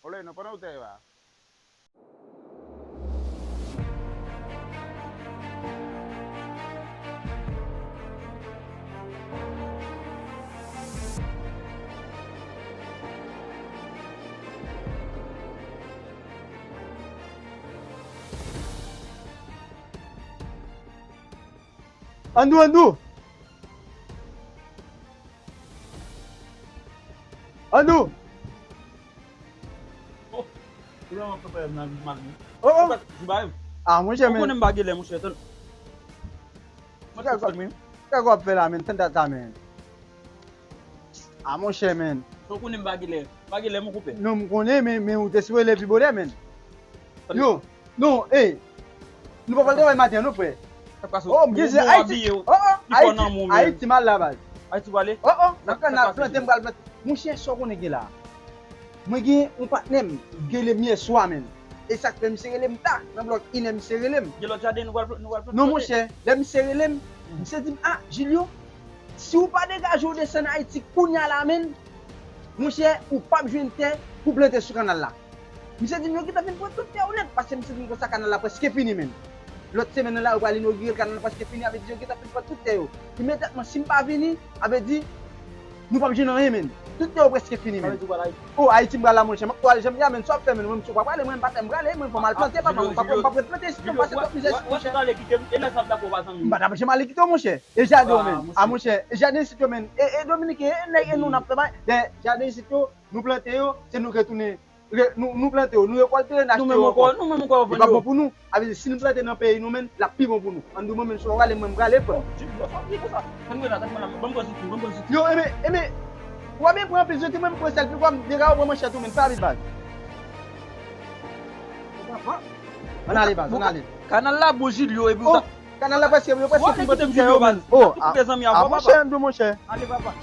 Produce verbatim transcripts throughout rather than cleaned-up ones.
Ole, no pone usted va. Andou, Andou! Andou! Oh, ou la, mwen prepare nan mal, non? Oh, oh. Ou pa, ou pa, ah, monchè, ou men. Ou konnen m pa gen lè, monchè, tann. Mwen sa w ap fè la, men? Sa w ap fè la, men? Tann dat la, men. Ah, monchè, men. Ou konnen m pa gen lè. M pa gen lè, mon konpè. Non, m konnen, men, men ou te sou rele pi bonè, men. Yo, non, ey. Nou pa pral travay maten an, non, frè. Oh, m gen Ayiti. Oh, oh, Ayiti, Ayiti mal la, baz. Ayiti pale? Oh, oh, nan kannal plante, m pral plante. Monchè, sa w konnen gen la. Mwen gen yon patnè m, gen lè m yèswa, men. E sa k fè misye rele m ta, nan blòk inè misye rele m. Gen lòt jaden nou pral pl-, nou pral plante. Non, monchè, lè misye rele m, misye di m, "Ah, Julio, si w pa degaje w desann Ayiti kounye a la, men, monchè, ou p ap jwenn tè pou plante sou kannal la." Misye di m yo gentan fin pran tout tè yo nèt, paske misye di m konsa kannal la prèske fini, men. Lòt semèn nan la, yo pral inogire l, kannal la prèske fini, sa vle di yo gentan fin pran tout tè yo. Imedyatman, si m pa vini, sa vle di, nou p ap jwenn anyen, men. Tout tè yo prèske fini, men. Sa vle di w pral Ayiti? Oh, Ayiti m pral la, monchè. M ap tou ale jan m ye a, men. Sa w ap fè, men? Mwen, m sou pa prale, mwen, m pa tè m prale, mwen, fò m al plante, papa, m pa, m pa pral plante isit, non, pase twòp mizè isit, monchè. Ou wè, ou wè si w ta ale kite m, e lè sa m ta pwopaz anvi. M pa t ap janm ale kite w, monchè. E jaden w, men. Ah, monchè, e jaden isit yo, men. E, e dominiken, e nèg, e nou n ap fè bay. Dè jaden isit yo, nou plante yo, se nou k retounen. Re-, nou, nou plante yo, nou rekòlte yo, n achte yo ankò. Nou menm ankò, nou menm ankò, vann yo. E pa bon pou nou. Sa vle di, si nou plante nan peyi nou, men, l ap pi bon pou nou. Ann di w, mwen menm, si w prale, mwen, m prale, frè. Bon, Julio, sa w di konsa? Tann mwen la, tann mwen la. Ban m pran zouti, ban m pran zouti. Yo, enben, enben, w ap byen pran anpil zouti, mwen, m pran sèl, pi kwa m dega w pran manchèt ou, men, pa vit baz. Ann ale, baz, ann ale. Kannal la bon, Julio, epi w ta Kannal la prèske, yo prèske fin pran tout tè yo, men. Oh, ah, monchè, m di w, monchè. Ale, papa.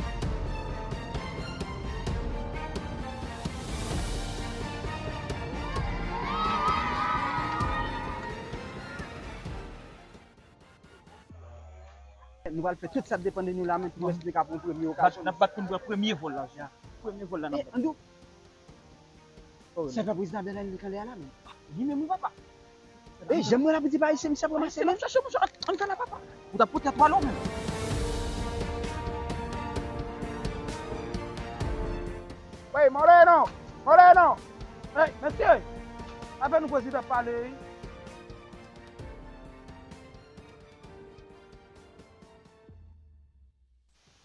Nou pral fè tout sa k depann de nou la, men, pou nou wè si nou ka pran premye okazyon. N ap bat pou n pran premye vòl la, Jean. Premye vòl la, n ap bat. Andou. Sèvè prezidan Abel Henry k anlè a la, men. Li menm wi, papa. E, jan m wè l ap di pa ayisyen, misye ap ranmase, men. Chèche, monchè, ann, ann fè la, papa. Ou t ap pote twa lò, men. Wey, Moreno! Moreno! Ey, mesye! Avè nou prezidan ap pale, wi.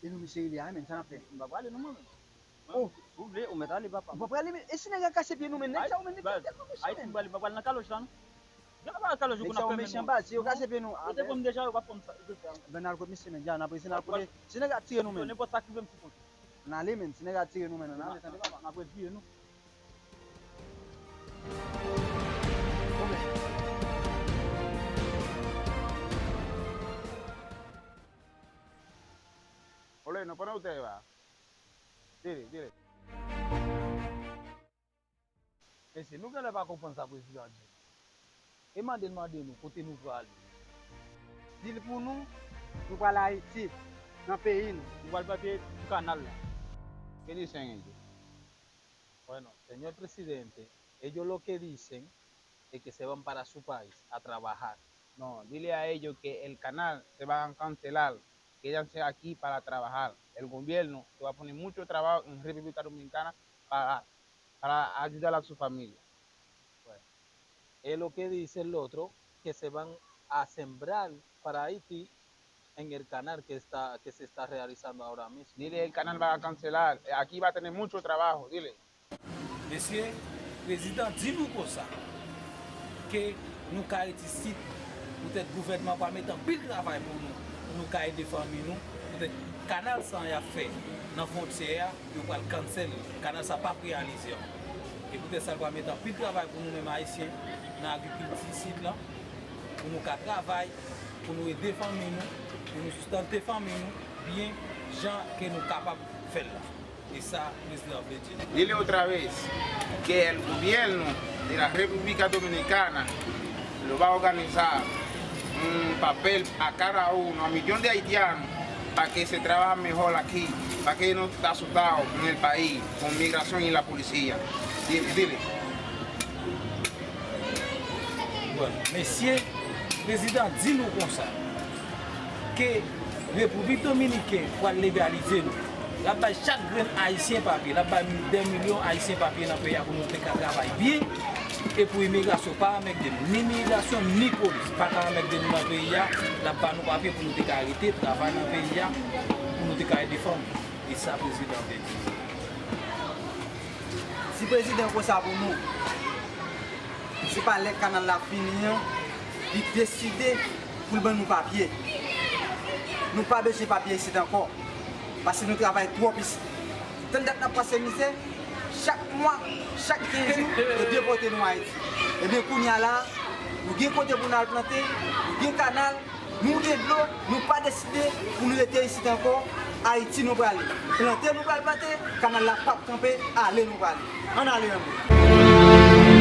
E nou misye rele a, men, sa n ap fè? M pa prale non, mwen menm. Oh. Si w vle, ou mèt ale, papa. Ou pa prale, men, e si nèg la kase pye nou, men, nèg sa yo, men, nèg yo tèlman mechan, men. Ayiti, m prale, m pa prale nan kalòch la, non. Gen la pa kalòch, nèg sa yo mechan, baz, si yo kase pye nou. Yo te pran m deja, yo p ap fè m sa, yo te fè m. Ben, n al kot misye, men, dja, n ap resi, n al kote. Si nèg la tire nou, men. Nenpòt sa k rive m sou kont. N ale, men, si nèg la tire nou, men, n ale, tande, papa. N ap retire nou. Ole, no pone usted va. Dile, dile. Mesye, nou genlè pa konprann sa prezidan an di nou. E mande l mande nou kote nou prale. Di l pou nou, nou pral Ayiti, nan peyi nou. Nou pral plante kanal la. ¿Qué dicen ellos? Bueno, señor presidente, ellos lo que dicen es que se van para su país a trabajar. No, dile a ellos que el canal se van a cancelar, quédanse aquí para trabajar. El gobierno se va a poner mucho trabajo en República Dominicana para, para ayudar a su familia. Bueno. Es lo que dice el otro, que se van a sembrar para Haití en el canal que está, que se está realizando ahora mismo. Dile, el canal va a cancelar, aquí va a tener mucho trabajo, dile. Mesye, prezidan di nou konsa, ke nou ka ret isit, poutèt gouvènman pral mete anpil travay pou nou, pou nou ka ede fanmi nou, poutèt kanal sa a y ap fè nan fwontyè a, yo pral cancel, kanal sa p ap reyalize ankò. E poutèt sa, l pral mete anpil travay pou nou menm Ayisyen nan agrikilti isit lan, pou nou ka travay, pou nou ede fanmi nou, pou nou sistante fanmi nou byen jan ke nou kapab fè l la. E sa, prezidan vle di nou. Dile otra vez que el gobierno de la República Dominicana lo va a organizar un papel a cada uno, a millón de haitianos, para que se trabaja mejor aquí, para que no está asustado en el país con migración y la policía. Dele. Bon, mesye, prezidan di nou konsa ke Repiblik Dominiken pral legalize nou. L ap bay chak grenn Ayisyen papye, l ap bay dè milyon Ayisyen papye nan peyi a pou nou te ka travay byen, e pou imigrasyon pa anmègde nou, ni imigrasyon, ni polis pa ka anmègde nou nan peyi a, l ap ba nou papye pou nou te ka rete, travay nan peyi a, pou nou te ka ede fanmi. E sa prezidan vle di. Si prezidan konsa pou nou, se pa lè kanal la fini an, li deside pou l ban nou papye. Nou pa bezwen papye isit ankò, paske nou travay twòp isit. Tann dat n ap pase mizè, chak mwa, chak kenz jou, yo depòte nou Ayiti. Ebyen, kounye a la, nou gen kote pou n al plante, nou gen kanal, nou gen dlo, nou pa deside pou nou rete isit ankò. Ayiti nou prale. Plante nou pral plante, kanal la p ap kanpe, ale nou prale. Ann ale, ann ale.